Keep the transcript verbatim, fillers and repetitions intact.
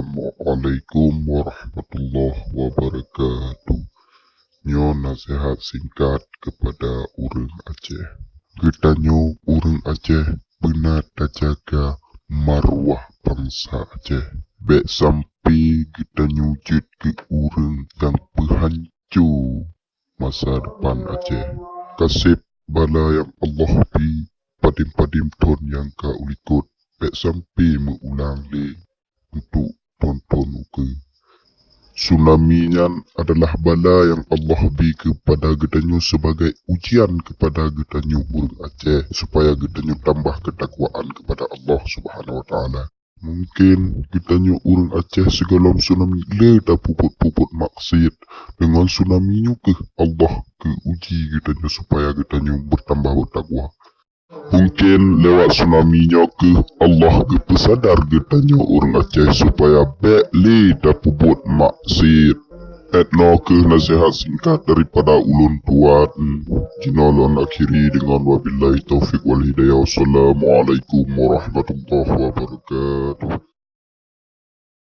Assalamualaikum warahmatullahi wabarakatuh. Nyoe nasihat singkat kepada ureuëng Aceh. Geutanyoe ureuëng Aceh beuna tajaga marwah bansa Aceh. Bék sampai geutanyoe jeuet keu ureuëng nyang peuhanco masa depan Aceh. Kaseb bala nyang Allah bi padum-padum thon nyang ka ulikot, bék sampai meuulang lé untuk thon-thon ukeue. Tsunami nyan adalah bala nyang Allah bi kepada geutanyoe sebagai ujian kepada geutanyoe ureuëng Aceh, supaya geutanyoe tambah ketakwaan kepada Allah Subhanahu wa Taala. Mungkin geutanyoe ureuëng Aceh sigohlom tsunami le tapeubuet-peubuet maksiat. Deungon tsunami nyoe keuh Allah geu-uji geutanyoe supaya geutanyoe bertambah bertakwa. Mungkin lewat tsunami nyoe keuh Allah geupeusadar geutanyoe ureuëng Aceh supaya bék le tapeubuet maksiat. Etnoe keuh nasihat singkat daripada ulôn tuan. Jinoe lôn akhiri deungon wabillahi taufik wal hidayah. Wassalamualaikum warahmatullahi wabarakatuh.